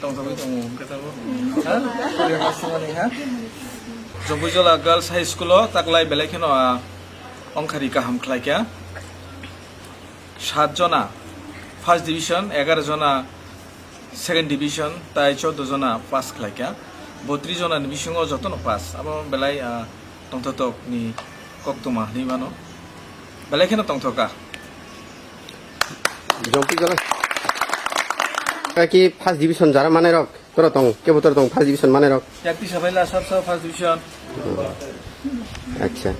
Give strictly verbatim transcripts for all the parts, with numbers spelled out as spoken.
Tongthokgwi tongo, hwnkhe tabuk. Ha? Poriya masumani, ha? Jompuijala Girls High School o taklai belai kheno, ah, ongkhari kaham khlaikha. Sat jona first division, egaroh jona second division, tai choudo jona pass khlaikha. Botris jona ni bisingo jotono pass. Abo belai, ah, tongthotok ni koktwma hinwi mano. Belai kheno tongthokha. Jompuijala. Kaki first division jara manai rok, toro tong, kebo toro tong first division manai rok. Yakti sabai la sab sab first division. Acha.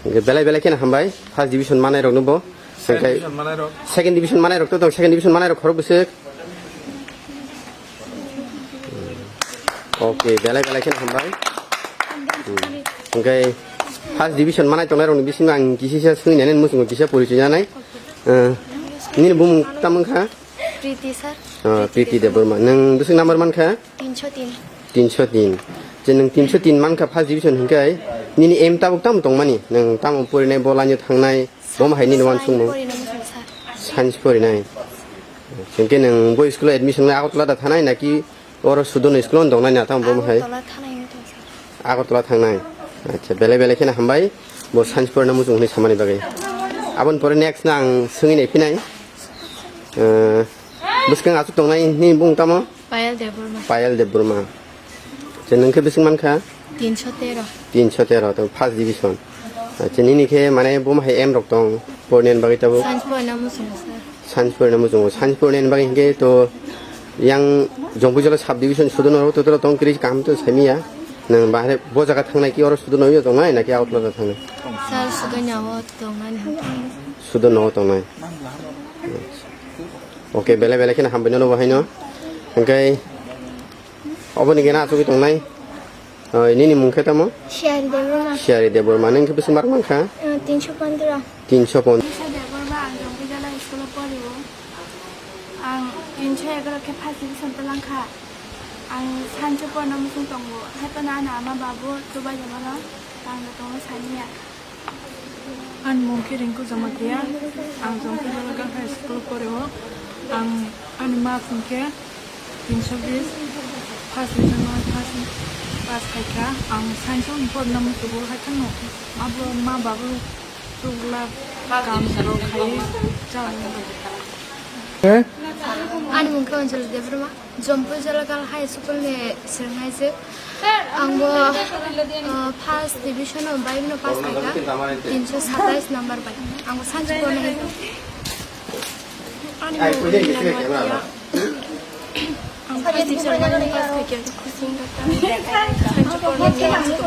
Hwnkhe belai belai kheno hambai first division manai rok no bo. Second division manai rok. Second division manai rok to tong, second division manai rok khorok bwswk. Okay, belai belai kheno hambai. Hmm. Hwnkhe first division manai tongnai rokni bisingo ang kisa kisa swngwi nai, nini muchungo kisa porichoi nanai. Eh, nini bumung tamo wngkha? Priti sir. Ah, Priti Priti Debbarma. Debbarma. Nwng bwswk number mankha? Tinsho tin. Tinsho tin. Je nwng tinsho tin mankha first division hwnkhe nini aim tabuk tamo tongmani? Nwng tamo porinai, bo line o thangnai, bo hai nini wansukmung? Science porinai muchung sir. Science porinai. Hwnkhe nwng bo school o admission lai Agartala da thanai naki oro Sudono school o tongnai na tamo bo hai? Agartala thanai wngwi tong sir. Agartala thangnai. Acha, belai belai kheno hambai bo science porina muchung hwnwi samani bagwi. Aboni pore next no ang swngwi nai phinai. Eh, bwskang aswk tongnai nini bumung tamo? Payal Debbarma. Payal Debbarma. Je nwng khe bwswk mankha? Tinsho tero. Tinsho tero, to first division. Acha, nini khe mane buma hai aim rok tong, pornani bagwi tabuk? Science porina muchungo sir. Science porina muchungo. Science pornani bagwi hinkhe to yang Jompuijala sub division Sudono rok to tong kwrwi kaham to saimanya. Nwng bahai bo jaga thangnai ki oro Sudono yo tongnai naki Agartala thangnai? Sir, Sudono o tongnani. Sudono o tongnai. Okay, belai belai kheno hambai nono bo haino. Hwnkhe oboni gena achugwi tongnai. Oi, nini mung khe tamo? Siyari Debbarma. Siyari Debbarma. Nini khe bwswk mark mankha? Eh, tinsho pondro. Tinsho pondro. Nisa Debbarma, ang Jompuijala school o porio. Ang tinsho egaro khe first division pelangkha. Ang science o porna muchung tongo. Haiphano ani ama babu chubaijamano tangda tongo saniya. Ani mung khe Rinku Jamatia, ang Jompuijala Girls High School o porio. Ang ani marks hwnkhe tinsho bis, first division o first pass khaikha. Ang science o porna muchungo, haikheno abo ma babu chukla kam rok khaiwi chalaio. Ani mung khe Anjali Debbarma. Jompuijala Girls High School ni swrwngnaijwk. Ang bo, uh, first division o bai no pass khaikha, tinsho satais number bai. Ang bo science porna hai. Ani bo Nina Noatia. Ang first division bai no pass khaikha, khusi wngkha. Science porna hai.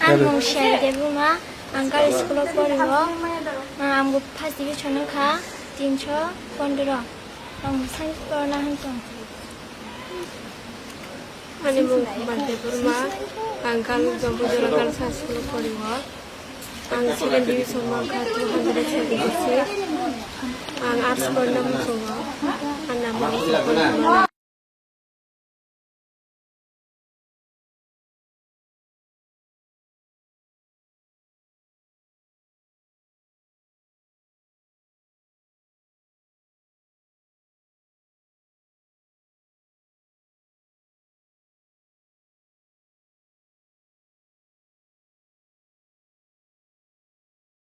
Ang bo Shai Debbarma. Ang Girls School o porio. Ah, ang bo first division wngkha, tinsho pondro. Ang science porna hwn tong. Ani mung Kumar Debbarma, ang Girls Jompuijala Girls High School o porio. Ang second division mankha two hundred seventy six. Ang arts porna muchungo. Ang nama